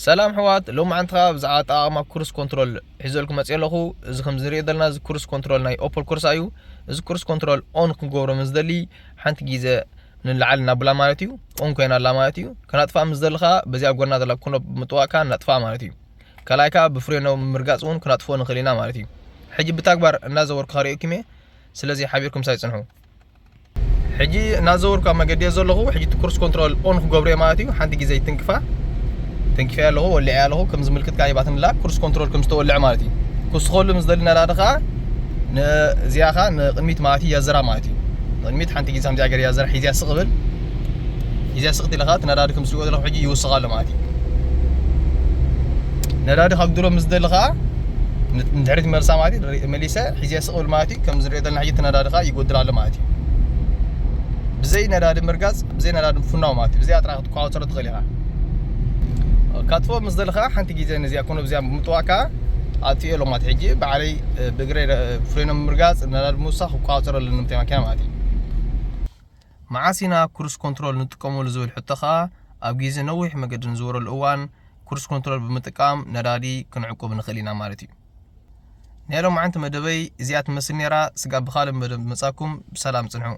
ሰላም ኣሕዋት፣ ሎማዓንቲ ከዓ ብዛዕባ ኣጠቓቕማ ክሩዝ ኮንትሮል ሒዘልኩም መፅየ ኣለኹ። እዚ ከም ዝሪኦ ዘለና እዚ ክሩዝ ኮንትሮል ናይ ኦፖል ኮርሳ እዩ። እዚ ክሩዝ ኮንትሮል ኦን ክንገብሮ ምስ ደሊ ሓንቲ ግዜ ንላዓል እናብላ ማለት እዩ። ኦን ኮይና ኣላ ማለት እዩ። ክናጥፋ ምስ ደሊ ከዓ በዚኣ ጎና ዘላ ኮኖ ብምጥዋቕካ ናጥፋ ማለት እዩ። ካልኣይ ከዓ ብፍሬኖ ምርጋፅ እውን ክናጥፍኦ ንኽእል ኢና ማለት እዩ። ሕጂ ብተግባር እናዘወርኩ ከርእየኩም እየ። ስለዚ ሓቢርኩም ሳይ ፅንሑ። ሕጂ እናዘወርኩ ኣብ መገዲ እየ ዘለኹ። ሕጂ እቲ ክሩዝ ኮንትሮል ኦን ክገብሮ እየ ማለት እዩ። ሓንቲ ግዜ ይትንክፋ ተንኪፈ ኣለኹ፣ ወሊዐ ኣለኹ። ከም ዝምልክት ከዓ ይባትንላ ክሩዝ ኮንትሮል ከም ዝተወልዐ ማለት እዩ። ክስኸሉ ምስ ደሊ ነዳዲ ከዓ ነዚኣ ከዓ ንቕድሚት ማለት እዩ ያዘራ ማለት እዩ። ንቕድሚት ሓንቲ ግዜ ከምዚኣ ገር ያዘራ ሒዚያ ስቕ ብል ሒዚያ ስቕ ኢለ ከዓ እቲ ነዳዲ ከም ዝሪኦ ዘለኹ ሕጂ ይውስኽ ኣሎ ማለት እዩ። ነዳዲ ከግድሎ ምስ ደሊ ከዓ ን- ንድሕሪት ይመልሳ ማለት እዩ። መሊሰ ሒዚያ ስቕ ብል ማለት እዩ። ከም ዝሪኦ ዘለና ሕጂ እቲ ነዳዲ ከዓ ይጎድል ኣሎ ማለት እዩ። ብዘይ ነዳዲ ምርጋፅ ብዘይ ነዳዲ ምፍናው ማለት እዩ። ብዘይ ኣጥራ ክትቋፀሮ ትኽእል ኢኻ። ካትፎ ምስ ደሊ ከዓ ሓንቲ ግዜ ነዚኣ ኮነ ብዚኣ ብምጥዋእ ከዓ ኣጥፍኦ ኣሎ ማለት እዩ። ሕጂ ባዕለይ ብእግረይ ፍሬኖ ምርጋፅ ነዳዲ ምውሳኽ ክቋፀሮ ኣለኒ ምተ ማኪና ማለት እዩ። መዓስ ኢና ክሩዝ ኮንትሮል ንጥቀመሉ ዝብል ሕቶ ከዓ ኣብ ግዜ ነዊሕ መገዲ ንዝወረሉ እዋን ክሩዝ ኮንትሮል ብምጥቃም ነዳዲ ክንዕቁብ ንኽእል ኢና ማለት እዩ። ናይ ሎማዓንቲ መደበይ እዚኣ ትመስል ነይራ። ስጋብ ብኻልእ መደብ መጻኩም ብሰላም ጽንሑ።